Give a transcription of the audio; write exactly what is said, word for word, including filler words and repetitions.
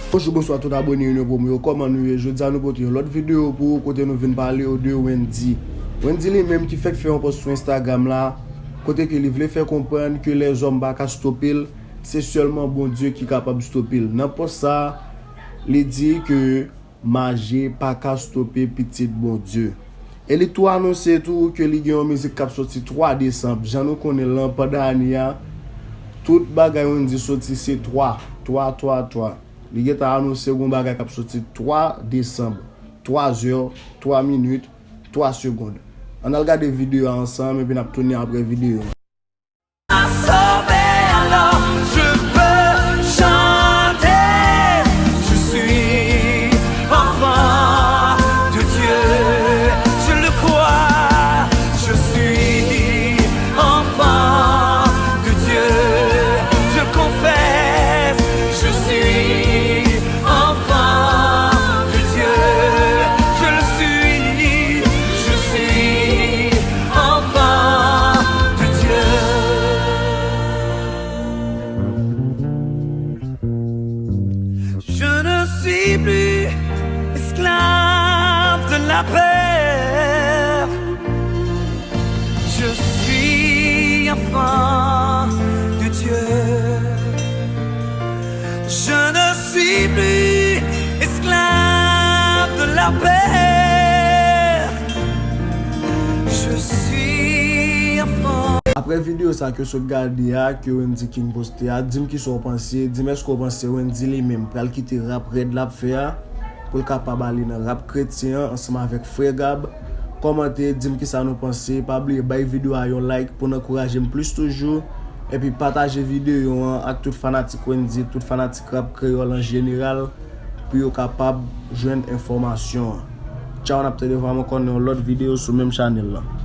Bonjou, bonswa tout abòne Union Promo yo, kòman nou ye? Jodi a nou pote yon lòt videyo pou ou kote nou vin pale w de Wendyy. Wendyy li menm ki fèk fè yon pòs sou Instagram la, kote ke li vle fè konprann ke lèzòm pa ka stope l, se sèlman Bondye ki kapab stope l. Nan pòs sa, li di ke maje pa ka stope pitit Bondye. E li tou anonse tou ke li gen yon mizik k ap soti twa desanm. Jan nou konnen l lan, pandan ane a, tout bagay Wendyy soti se twa, twa, twa, twa. Li gentan anonse yon bagay k ap soti twa desanm, twa zè, twa minit, twa segonn. Ann al gade videyo a ansanm epi n ap tounen apre videyo a. Sauvé, alors je peux chanter. Je suis enfant de Dieu, je le crois. Je suis enfant de Dieu, je le confesse. Je suis enfant de Dieu, je le suis. Je suis enfant de Dieu. Je ne suis plus esclave de la peur. Je suis enfant de Dieu. Je ne suis plus esclave de la peur. Je suis enfant. Apre videyo sa ke w sot gade a, ke Wendyy King poste a, di m kisa w panse, di m èske w panse Wendyy li menm pral kite rap rèd l ap fè a pou l kapab ale nan rap kretyen an ansanm avèk Frè Gab. Kòmante, di m kisa nou panse, pa bliye bay videyo a yon like pou n ankouraje m plis toujou, epi pataje videyo an ak tout fanatik Wendyy, tout fanatik rap kreyòl an jeneral, pou yo kapab jwenn enfòmasyon an. Tchaw, n ap tande vwa m ankò nan yon lòt videyo sou menm chanèl lan.